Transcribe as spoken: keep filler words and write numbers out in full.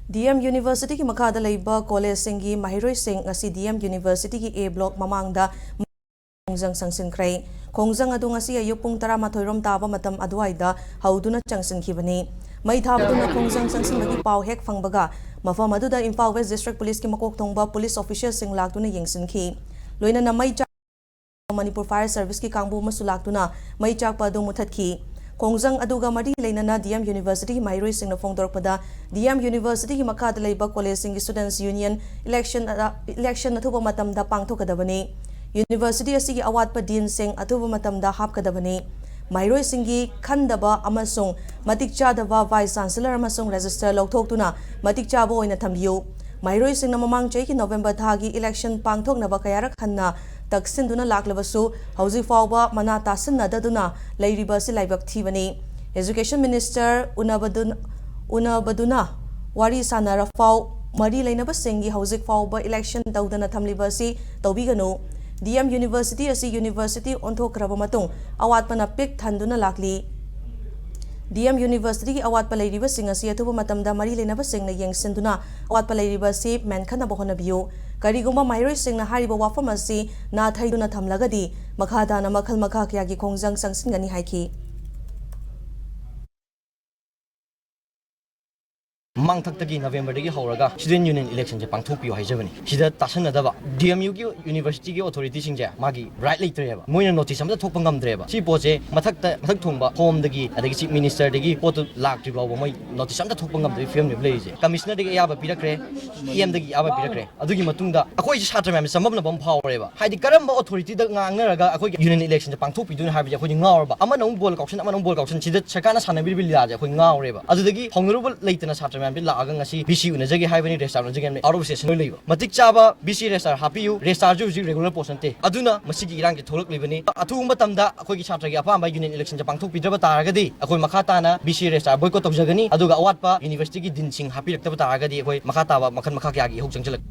D M ꯌꯨꯅꯤꯚꯔꯁꯤꯇꯤꯒꯤ ꯃꯈꯥꯗ ꯂꯩꯕ ꯀꯣꯂꯦꯖꯁꯤꯡꯒꯤ ꯃꯍꯩꯔꯣꯏꯁꯤꯡ ꯉꯁꯤ ꯗꯤ ꯑꯦꯝ ꯌꯨꯅꯤꯚꯔꯁꯤꯇꯤꯒꯤ ꯑꯦ ꯕ꯭ꯂꯣꯛ ꯃꯃꯥꯡꯗ ꯈꯣꯡꯖꯪ ꯆꯪꯁꯤꯟꯈ꯭ꯔꯦ꯫ ꯈꯣꯡꯖꯪ ꯑꯗꯨ ꯉꯁꯤ ꯑꯌꯨꯛ ꯄꯨꯡ ꯇꯔꯥꯃꯥꯊꯣꯏ ꯔꯣꯝ ꯇꯥꯕ ꯃꯇꯝ ꯑꯗꯨꯋꯥꯏꯗ ꯍꯧꯗꯨꯅ ꯆꯪꯁꯤꯟꯈꯤꯕꯅꯤ꯫ ꯃꯩ ꯊꯥꯕꯗꯨꯅ ꯈꯣꯡꯖꯪ ꯆꯪꯁꯤꯟꯕꯒꯤ ꯄꯥꯎ ꯍꯦꯛ ꯐꯪꯕꯒ ꯃꯐꯝ ꯑꯗꯨꯗ ꯏꯝꯐꯥꯜ ꯋꯦꯁ ꯗꯤꯁꯇ꯭ꯔꯤꯛ ꯄꯨꯂꯤꯁꯀꯤ ꯃꯀꯣꯛ ꯊꯣꯡꯕ ꯄꯨꯂꯤꯁ ꯑꯣꯐꯤꯁꯤꯌꯦꯜꯁꯤꯡ ꯂꯥꯛꯇꯨꯅ ꯌꯦꯡꯁꯤꯟꯈꯤ꯫ ꯂꯣꯏꯅꯅ ꯃꯩ ꯆꯥꯛ ꯃꯅꯤꯄꯨꯔ ꯐꯥꯌꯔ ꯁꯔꯚꯤꯁꯀꯤ ꯀꯥꯡꯕꯨ ꯑꯃꯁꯨ ꯂꯥꯛꯇꯨꯅ ꯃꯩ ꯆꯥꯛꯄ ꯑꯗꯨ ꯃꯨꯊꯠꯈꯤ꯫ ꯈꯣꯡꯖꯪ ꯑꯗꯨꯒ ꯃꯔꯤ ꯂꯩꯅꯅ ꯗꯤ ꯑꯦꯝ ꯌꯨꯅꯤꯚꯔꯁꯤꯇꯤꯒꯤ ꯃꯍꯩꯔꯣꯏꯁꯤꯡꯅ ꯐꯣꯡꯗꯣꯔꯛꯄꯗ, ꯗꯤ ꯑꯦꯝ ꯌꯨꯅꯤꯚꯔꯁꯤꯇꯤꯒꯤ ꯃꯈꯥꯗ ꯂꯩꯕ ꯀꯣꯂꯦꯖꯁꯤꯡꯒꯤ ꯁ꯭ꯇꯨꯗꯦꯟꯠꯁ ꯌꯨꯅꯤꯌꯟ ꯏꯂꯦꯛꯁꯟ ꯑ-, ꯏꯂꯦꯛꯁꯟ ꯑꯊꯨꯕ ꯃꯇꯝꯗ ꯄꯥꯡꯊꯣꯛꯀꯗꯕꯅꯤ꯫ ꯌꯨꯅꯤꯚꯔꯁꯤꯇꯤ ꯑꯁꯤꯒꯤ ꯑꯋꯥꯠꯄ ꯗꯤꯟꯁꯤꯡ ꯑꯊꯨꯕ ꯃꯇꯝꯗ ꯍꯥꯞꯀꯗꯕꯅꯤ꯫ ꯃꯍꯩꯔꯣꯏꯁꯤꯡꯒꯤ ꯈꯟꯗꯕ ꯑꯃꯁꯨꯡ ꯃꯇꯤꯛ ꯆꯥꯗꯕ ꯚꯥꯏꯁ ꯆꯥꯟꯁꯦꯂꯔ ꯑꯃꯁꯨꯡ ꯔꯦꯖꯤꯁꯇꯔ ꯂꯧꯊꯣꯛꯇꯨꯅ ꯃꯇꯤꯛ ꯆꯥꯕ ꯑꯣꯏꯅ ꯊꯝꯕꯤꯌꯨ꯫ ꯃꯍꯩꯔꯣꯏꯁꯤꯡꯅ ꯃꯃꯥꯡ ꯆꯍꯤꯒꯤ ꯅꯣꯕꯦꯝꯕꯔ ꯊꯥꯒꯤ ꯏꯂꯦꯛꯁꯟ ꯄꯥꯡꯊꯣꯛꯅꯕ ꯀꯌꯥꯔꯛ ꯍꯟꯅ ꯇꯛꯁꯤꯟꯗꯨꯅ ꯂꯥꯛꯂꯕꯁꯨ ꯍꯧꯖꯤꯛ ꯐꯥꯎꯕ ꯃꯅꯥ ꯇꯥꯁꯤꯟꯅꯗꯗꯨꯅ ꯂꯩꯔꯤꯕ ꯑꯁꯤ ꯂꯥꯏꯕꯛ ꯊꯤꯕꯅꯤ꯫ ꯑꯦꯖꯨꯀꯦꯁꯟ ꯃꯤꯅꯤꯁꯇꯔ ꯎꯅꯕꯗꯨꯅ, ꯎꯅꯕꯗꯨꯅ ꯋꯥꯔꯤ ꯁꯥꯅꯔꯐꯥꯎ ꯃꯔꯤ ꯂꯩꯅꯕꯁꯤꯡꯒꯤ ꯍꯧꯖꯤꯛ ꯐꯥꯎꯕ ꯏꯂꯦꯛꯁꯟ ꯇꯧꯗꯅ ꯊꯝꯂꯤꯕ ꯑꯁꯤ ꯇꯧꯕꯤꯒꯅꯨ꯫ ꯗꯤ ꯑꯦꯝ ꯌꯨꯅꯤꯚꯔꯁꯤꯇꯤ ꯑꯁꯤ ꯌꯨꯅꯤꯚꯔꯁꯤꯇꯤ ꯑꯣꯟꯊꯣꯛꯈ꯭ꯔꯕ ꯃꯇꯨꯡ ꯑꯋꯥꯠꯄꯅ ꯄꯤꯛ ꯊꯟꯗꯨꯅ ꯂꯥꯛꯂꯤ꯫ ꯗꯤ ꯑꯦꯝ ꯌꯨꯅꯤꯚꯔꯁꯤꯇꯤꯒꯤ ꯑꯋꯥꯠꯄ ꯂꯩꯔꯤꯕꯁꯤꯡ ꯑꯁꯤ ꯑꯊꯨꯕ ꯃꯇꯝꯗ ꯃꯔꯤ ꯂꯩꯅꯕꯁꯤꯡꯅ ꯌꯦꯡꯁꯤꯟꯗꯨꯅ ꯑꯋꯥꯠꯄ ꯂꯩꯔꯤꯕ ꯑꯁꯤ ꯃꯦꯟꯈꯠꯅꯕ ꯍꯣꯠꯅꯕꯤꯌꯨ꯫ ꯀꯔꯤꯒꯨꯝꯕ ꯃꯍꯩꯔꯣꯏꯁꯤꯡꯅ ꯍꯥꯏꯔꯤꯕ ꯋꯥꯐꯝ ꯑꯁꯤ ꯅꯥꯊꯩꯗꯨꯅ ꯊꯝꯂꯒꯗꯤ ꯃꯈꯥ ꯇꯥꯅ ꯃꯈꯜ ꯃꯈꯥ ꯀꯌꯥꯒꯤ ꯈꯣꯡꯖꯪ ꯆꯪꯁꯤꯟꯒꯅꯤ ꯍꯥꯏꯈꯤ꯫ ꯃꯃꯥꯡꯊꯛꯇꯒꯤ ꯅꯕꯦꯝꯕꯔꯗꯒꯤ ꯍꯧꯔꯒ ꯁ꯭ꯇꯨꯗꯦꯟꯠ ꯌꯨꯅꯤꯌꯟ ꯏꯂꯦꯛꯁꯟꯁꯦ ꯄꯥꯡꯊꯣꯛꯄꯤꯌꯨ ꯍꯥꯏꯖꯕꯅꯤ꯫ ꯁꯤꯗ ꯇꯥꯁꯟꯅꯗꯕ ꯗꯤ ꯑꯦꯝ ꯌꯨꯒꯤ ꯌꯨꯅꯤꯚꯔꯁꯤꯇꯤꯒꯤ ꯑꯣꯊꯣꯔꯤꯇꯤꯁꯤꯡꯁꯦ ꯃꯥꯒꯤ ꯔꯥꯏꯠ ꯂꯩꯇ꯭ꯔꯦꯕ, ꯃꯣꯏꯅ ꯅꯣꯇꯤꯁ ꯑꯝꯇ ꯊꯣꯛꯄ ꯉꯝꯗ꯭ꯔꯦꯕ꯫ ꯁꯤ ꯄꯣꯠꯁꯦ ꯃꯊꯛꯇ, ꯃꯊꯛ ꯊꯣꯡꯕ ꯍꯣꯝꯗꯒꯤ ꯑꯗꯒꯤ ꯆꯤꯐ ꯃꯤꯅꯤꯁꯇꯔꯗꯒꯤ ꯄꯣꯠꯇꯨ ꯂꯥꯛꯇ꯭ꯔꯤ ꯐꯥꯎꯕ ꯃꯣꯏ ꯅꯣꯇꯤꯁ ꯑꯝꯇ ꯊꯣꯛꯄ ꯉꯝꯗꯕꯒꯤ ꯐꯤꯕꯝꯅꯦꯕ ꯂꯩꯔꯤꯁꯦ꯫ ꯀꯃꯤꯁꯅꯔꯗꯒꯤ ꯑꯌꯥꯕ ꯄꯤꯔꯛꯈ꯭ꯔꯦ, ꯏ ꯑꯦꯝꯗꯒꯤ ꯑꯌꯥꯕ ꯄꯤꯔꯛꯈ꯭ꯔꯦ꯫ ꯑꯗꯨꯒꯤ ꯃꯇꯨꯡꯗ ꯑꯩꯈꯣꯏꯁꯦ ꯁꯥꯇ꯭ꯔ ꯃꯌꯥꯝꯁꯦ ꯆꯃꯝꯅꯕ ꯑꯃ ꯐꯥꯎꯔꯦꯕ꯫ ꯍꯥꯏꯗꯤ ꯀꯔꯝꯕ ꯑꯣꯊꯣꯔꯤꯇꯤꯗ ꯉꯥꯡꯅꯔꯒ ꯑꯩꯈꯣꯏꯒꯤ ꯌꯨꯅꯤꯌꯟ ꯏꯂꯦꯛꯁꯟꯁꯦ ꯄꯥꯡꯊꯣꯛꯄꯤꯗꯣꯏꯅꯣ ꯍꯥꯏꯕꯁꯦ ꯑꯩꯈꯣꯏꯗꯤ ꯉꯥꯎꯔꯕ꯫ ꯑꯃꯅ ꯑꯃꯨꯛ ꯕꯣꯜ ꯀꯥꯎꯁꯟ, ꯑꯃꯅ ꯑꯃꯨꯛ ꯕꯣꯜ ꯀꯥꯎꯁꯟ, ꯁꯤꯗ ꯁꯔꯀꯥꯔꯅ ꯁꯥꯟꯅꯕꯤꯔꯤꯕ ꯂꯤꯂꯥꯁꯦ ꯑꯩꯈꯣꯏ ꯉꯥꯎꯔꯦꯕ꯫ ꯑꯗꯨꯗꯒꯤ ꯍꯧꯅꯔꯨꯕ ꯂꯩꯇꯅ ꯁꯥꯇ꯭ꯔ ꯃꯌꯥꯝꯁꯦ ꯂꯥꯛꯑꯒ ꯉꯁꯤ ꯕꯤ ꯁꯤ ꯎꯅꯖꯒꯦ ꯍꯥꯏꯕꯅꯤ, ꯔꯦꯖꯤꯁꯇ꯭ꯔꯥꯔ ꯎꯅꯖꯒꯦ ꯍꯥꯏꯕꯅꯤ, ꯑꯥꯎꯠ ꯑꯣꯐ ꯁꯦꯁꯟ ꯂꯣꯏ ꯂꯩꯕ꯫ ꯃꯇꯤꯛ ꯆꯥꯕ ꯕꯤ ꯁꯤ ꯔꯦꯖꯤꯁꯇ꯭ꯔꯥꯔ ꯍꯥꯞꯄꯤꯌꯨ, ꯔꯦꯖꯤꯁꯇ꯭ꯔꯥꯔꯁꯨ ꯍꯧꯖꯤꯛ ꯔꯦꯒꯨꯂꯔ ꯄꯣꯁ ꯅꯠꯇꯦ꯫ ꯑꯗꯨꯅ ꯃꯁꯤꯒꯤ ꯏꯔꯥꯡꯁꯦ ꯊꯣꯛꯂꯛꯂꯤꯕꯅꯤ꯫ ꯑꯊꯨꯕ ꯃꯇꯝꯗ ꯑꯩꯈꯣꯏꯒꯤ ꯁꯥꯇ꯭ꯔꯒꯤ ꯑꯄꯥꯝꯕ ꯌꯨꯅꯤꯌꯟ ꯏꯂꯦꯛꯁꯟꯁꯦ ꯄꯥꯡꯊꯣꯛꯄꯤꯗ꯭ꯔꯕ ꯇꯥꯔꯒꯗꯤ ꯑꯩꯈꯣꯏ ꯃꯈꯥ ꯇꯥꯅ ꯕꯤ ꯁꯤ ꯔꯦꯖꯤꯁꯇ꯭ꯔꯥꯔ ꯕꯣꯏꯀꯣꯠ ꯇꯧꯖꯒꯅꯤ, ꯑꯗꯨꯒ ꯑꯋꯥꯠꯄ ꯌꯨꯅꯤꯚꯔꯁꯤꯇꯤꯒꯤ ꯗꯤꯟꯁꯤꯡ ꯍꯥꯞꯄꯤꯔꯛꯇꯕ ꯇꯥꯔꯒꯗꯤ ꯑꯩꯈꯣꯏ ꯃꯈꯥ ꯇꯥꯕ ꯃꯈꯜ ꯃꯈꯥ ꯀꯌꯥꯒꯤ ꯏꯍꯧ ꯆꯪꯁꯤꯜꯂꯛꯀꯅꯤ꯫